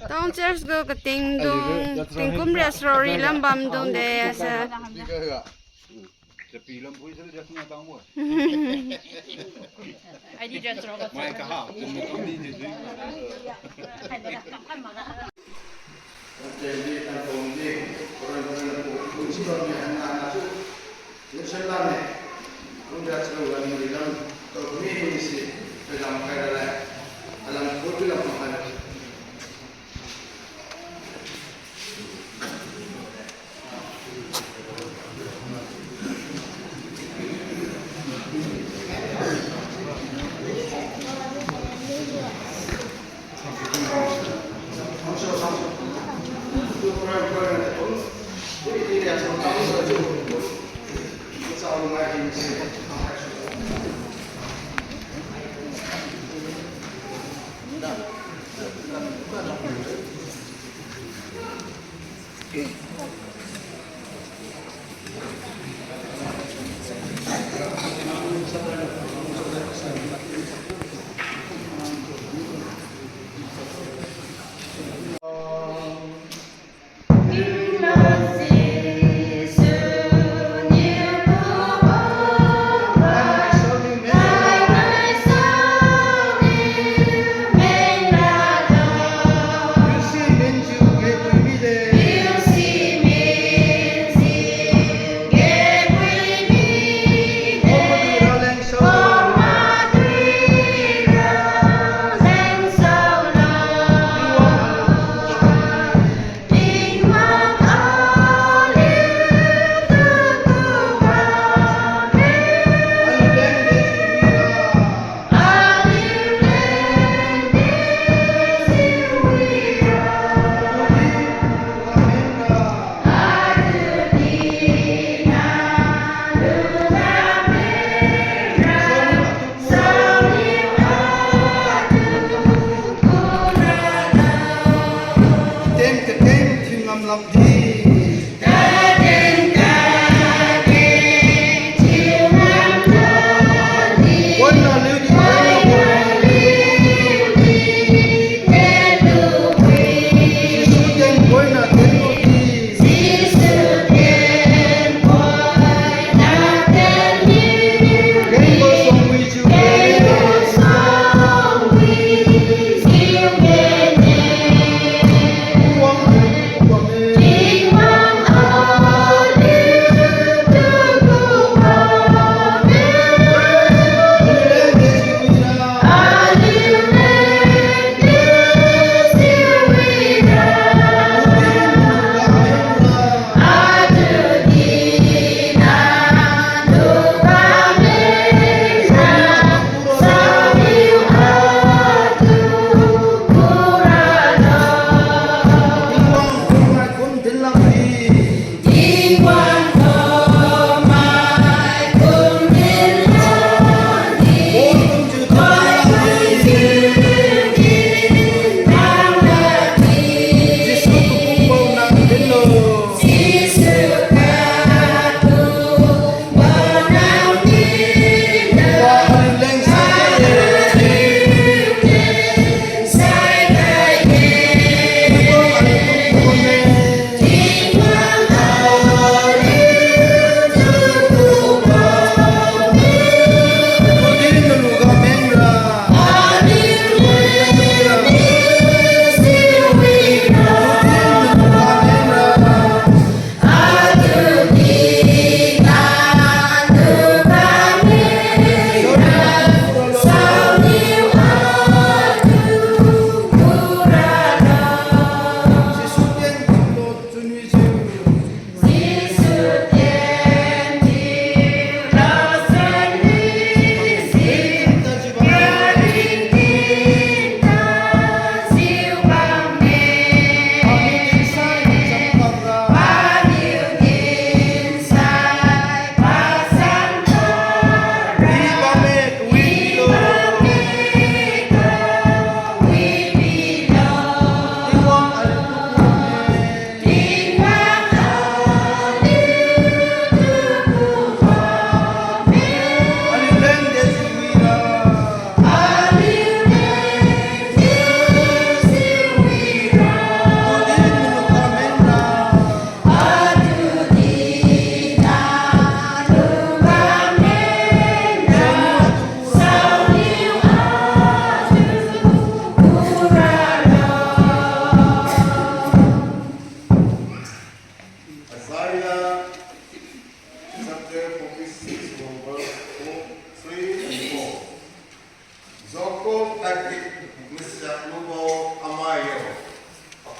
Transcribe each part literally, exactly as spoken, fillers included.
Town church gu katingdung, tingkum riasrori lambam dung de, sa.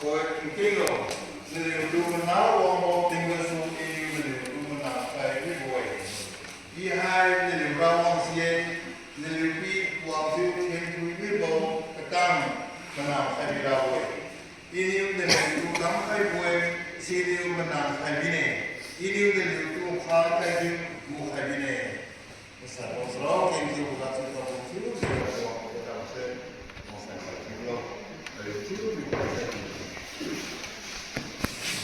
Poi nking lo, naliu tu mana wangbo tinggasu Iniu naliu tu mana khai mibo-e. I hai naliu Rawang si-e, naliu pi wangjiu thin phui mibo katang mana khai mirabo-e. Iniu naliu tu kam khaibo-e, siniu mana khai mine. Iniu naliu tu kha khaijiu gu khai mine. Masai bo sara kengkiu ga chiu tabo chiu, chiu tabo ga se, masai bo chiu lo. Chiu di pa se.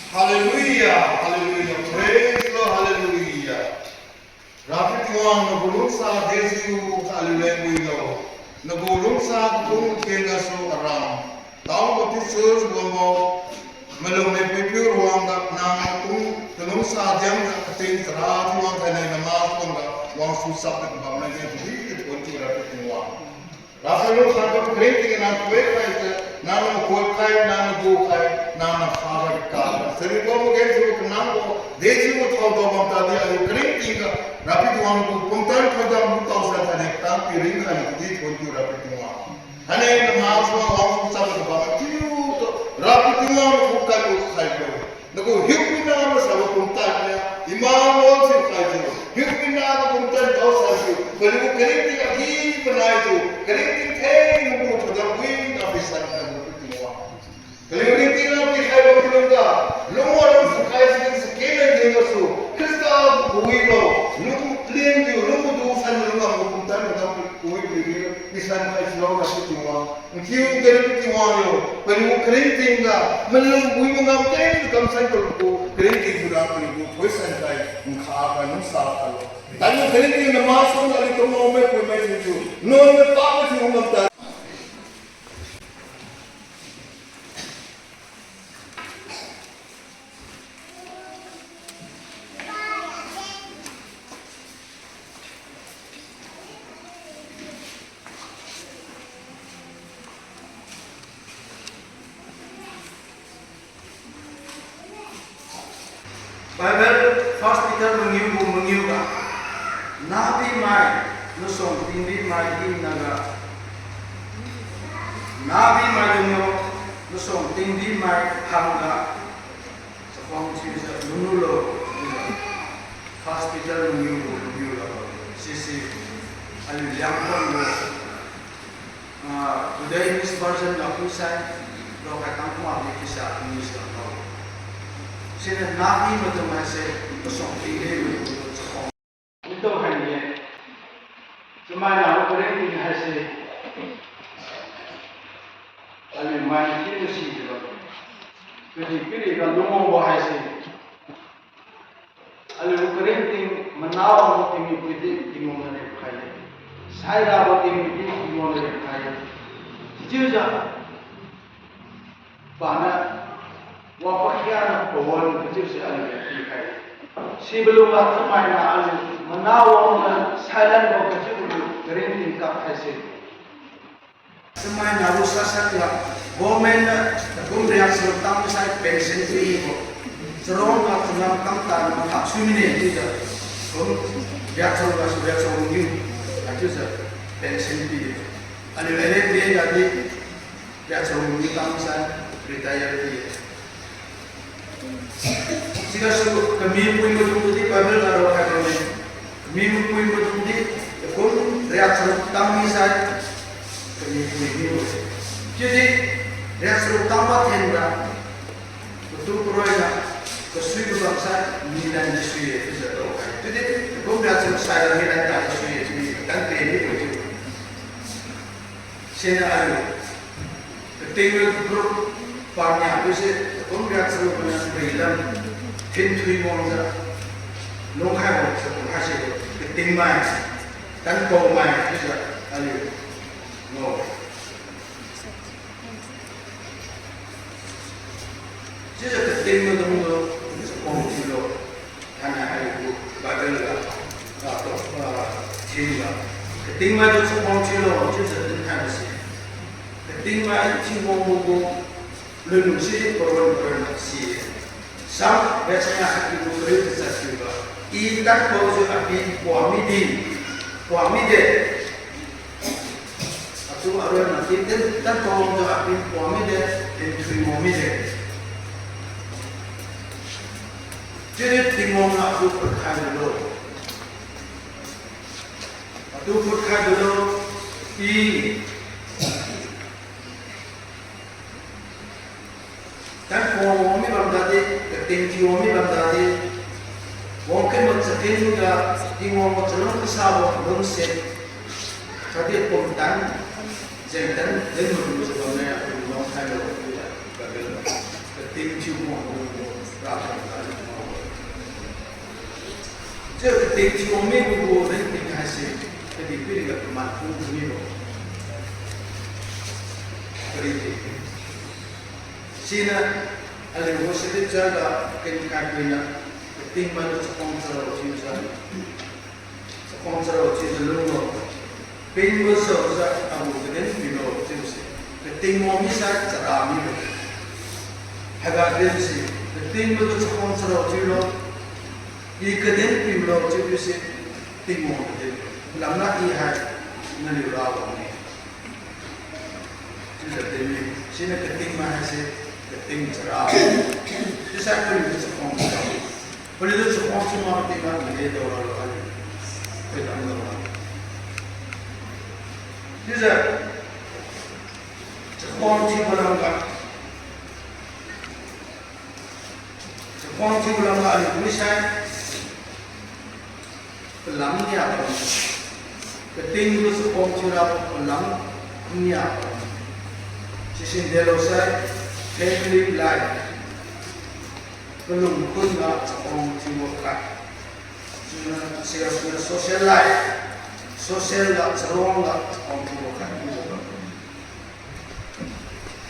Hallelujah, hallelujah, praise the Lord, hallelujah. Rapiu Tingwang, nagu lungsa dejiu kha aliu leng wilo. Nagu lungsa kakung ken gasu aram, taobo ti church wangbo, malum me puipiu ruangga nang kakung kalungsa diangga kating chara thiu wang khainai nama suangga wangsu sap kabam nai di di di pon thiu Rapiu Tingwang. Rapiu lungsa ga karingting nang khuikhai se, nang nang khuikhai, nang nang gukhai, nang nang khaga ka. Saribo magenjiu kanambo, dejiu thao tao bam tadi aliu karingting ga, Rapiu Tingwang gu pumtan thoidam lu tao sa thainai katang piring khaina di pon thiu Rapiu Tingwang. Hane nama suang wangsu sap kabam thiutu, Rapiu Tingwang nagu kailu khaibo. Nagu hiupuina masabo pumtan niu, Immanuel thiu khaijiu, hiupuina gu pumtan tao sanjiu, paliu karingting agi-manaijiu, karingting theng nagu thoidam wina pisan khaibo Tingwang. Paliu ringting na pikhaibo lungga, lungwang lungsu khai sikin sikin leng jeng gasu, Khrista gu kawibo, lung lenjiu, lung madu san lungga gu pumtan thoidam kawi paliu pisan khai silo Rapiu Tingwang. Nkiu ga Rapiu Tingwang yo, paliu karingting ga, malum wibo ngam keng kamsan paliu gu, karingting gu ra paliu gu, thoisan khai, nkha ga nungsa khalo. Taniu karingting nama suangga aliu tungmao mai pui mai thiutu, nuan mai pa mai thiu ngam ta. Bible, First Peter mangiu gu mangiu ga, nahbimai, nasuang tingbimai hinaga, nahbimai dungniu, nasuang tingbimai hangga, chakhuang thiujiu lunglulo, chiujiu, First Peter mangiu gu mangiu ga, sise, aliu Liangphang gu, ah, today English version ga phuisai, raokhai tang kumakdi chiusa English ga pao. Siniu nahbi maidung haise, nasuang tingdi maidung gu chakhuang. Ntu khai-e, chamai nahbo karingting haise, aliu mai thiu sijiulo. Kadihpiriga lungwangbo haise, aliu karingting manabo tingmipui di Tingwang niu riak khai-e. Sairabo tingmipui di Tingwang niu riak khai-e. Chiujiu, paniu, wapakhianiu pawan kachiuse aliu riak pikhai. Sibo lungga chamaina aliu mana wangjiu sailanbo kachiubo karingting kak haise, chamaina lu sasanga, government niu takum riak charuk tang misai pension pibo. Charuk ga changam tang tadma khaksui mine chiujiu, kum riak charuk gasu riak charuk mangiu, haichiujiu pension pi-e. Aliu L F B A gadi riak charuk mangiu tang misai retire pi-e. Sigasu kamipui maidung gu di Bible ga raokhai bamme. Kamipui maidung di, takum riak charuk tang misai, kamipui mibo-e. Chiudi riak charuk tangbo thenra, patu paroi ga, kasui kabam sai, milan di sui-e chiujiu raokhai. Chiudi takum riak charuk saira milan tadi sui-e chiudi, tan pe mibo-e chiu. Siniu aliu kating group pania chiuse, takum riak charuk ganiu rilam, thinthui wangjiu, lungkhai wangjiu, lungkhai se, katingmai, tanpaomai chiujiu aliu ngao. Chiujiu kating maidung tu, chakhuang thiulo. Thainai aliu gu Bible ga, ah, to, ah, theme ga, katingmai tu chakhuang thiulo chiujiu dinkhai mase. Katingmai Tingwang gu lun sidi paron paron si-e. Sam riak changa haikiu gu kariu tachat thiuga, I tanpaojiu apin pua midi, pua mide. Atu aron nati din tanpaojiu apin pua mide, din thui mo mide. Wang atu phuikhai lulo. Atu phuikhai lulo. I Tan khuang wang mi bam dadi, kating thiu wang mi bam dadi, wang ken ma chaken ga, Tingwang gu chalung kasabo lungsiat, khatdi pumtan, jengtan, din maidung jiu bamne, atu wang khai lo, kating thiu wang, ra khai lo. Chiu kating thiu wang mibo gu ringting haise, kadihpiriga kaman phung mibo. Kari di. Siniu aliu gu scripture ga ken kaipuina, kating maitu chakhuang charao thiujiu, chakhuang charao thiujiu lunglo. Pingbo saojiu agu kaden pilo chiubo se, kating wang misai chara mibo. Haiga dinse, kating maitu chakhuang charao thiulo. I kaden pilo chiubo se, Tingwang kaden. Lamna I hai naliu rawang-e. Chiujiu dinmi, siniu kating mai haise, kating chara. Chiusai paliutu chakhuang chara. Paliutu chakhuang thiu ma kating ga made daoralo aliu. Paliu lamdao. Chiujiu chakhuang thiubo lamga, chakhuang thiubo lamga aliu misai, palam nia bam. Kating gu chakhuang thiura palam nia bam. Sisin delosai, family life. Kalung khun ga chakhuang thiubo khat. Siniu, siniu social life. Social ga, charuang ga chakhuang thiubo khat.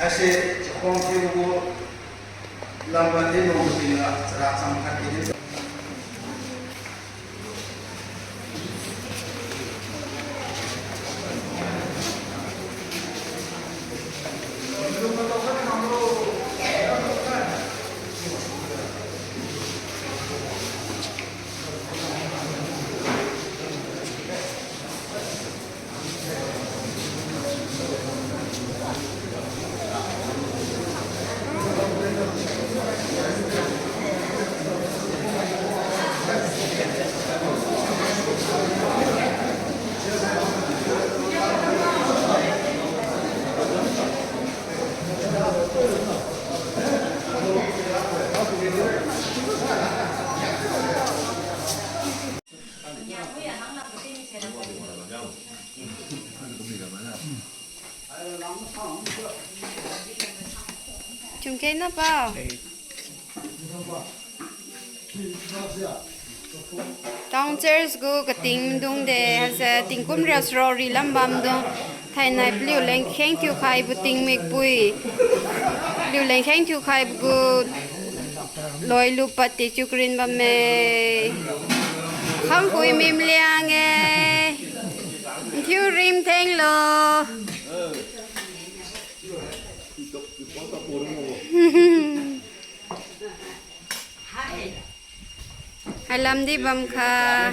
Haise chakhuang thiubo gu lamga dinbo tingga chara cham khat di. Chumkeng na pao. Town church gu kating dung de, haise tingkum riasro rilam bamdung. Thainai paliu lengkheng thiukhaibo tingmik pui. Paliu lengkheng thiukhaibo gu loi lupad ti chiu karin bamme. Khangkhui mim liang e. Nthiu rim thenglo. Hailam di bam kha.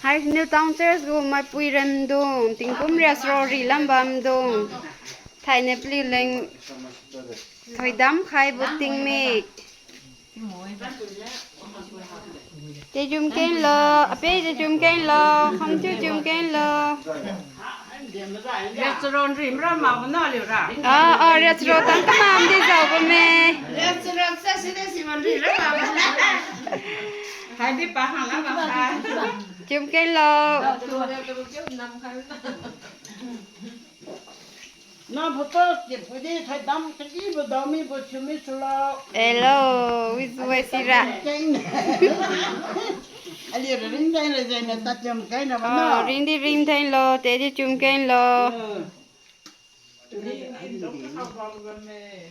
Haisiniu town church gu maipui ramdung, tingkum riasro rilam bamdung. Thainai paliu leng thoidam khaibo tingmik. Te chumkeng lo, ape te chumkeng lo, khamthiu chumkeng lo. Restaurant ri mra ma bo na liu ra. Ah, ah, restaurant tang kamam di jao bamme. Restaurant sa si de si man ri ra ma bo. Hai di pa hang la ba. Chumkeng lo. Na photo kit pudi thoidam kalibo daomibo thiumi sulo. Hello, wisu wai sira. Aliu ringdai ra jengniu tachumkeng na ba na. Oh, ringdi ringtheng lo, tedi chumkeng lo.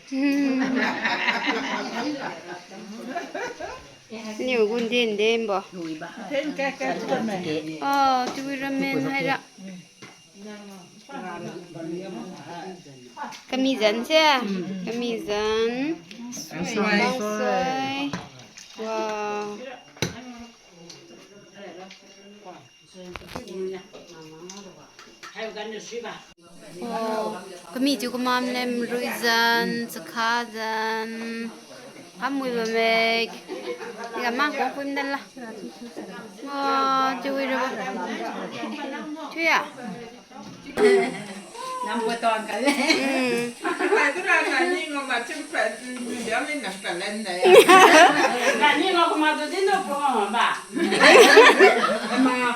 Hmm. Niu gun din din bo. Oh, tui ramen haira. Kami zan se. Kami zan. Kangsoi. Kangsoi. Wow. Oh, kami chiu kamam lem rui zan, chakha zan. Kamui bamme. Iga mang kong pui mdala. Oh, chiu ra ba. Chiu ya. Nambo ton ka le. Mm. Ai, tu ra na ni ngom ma chim pa, mm, ya ni nam pa len na ya. Na ni ngom ma tu din no po ba. Ma.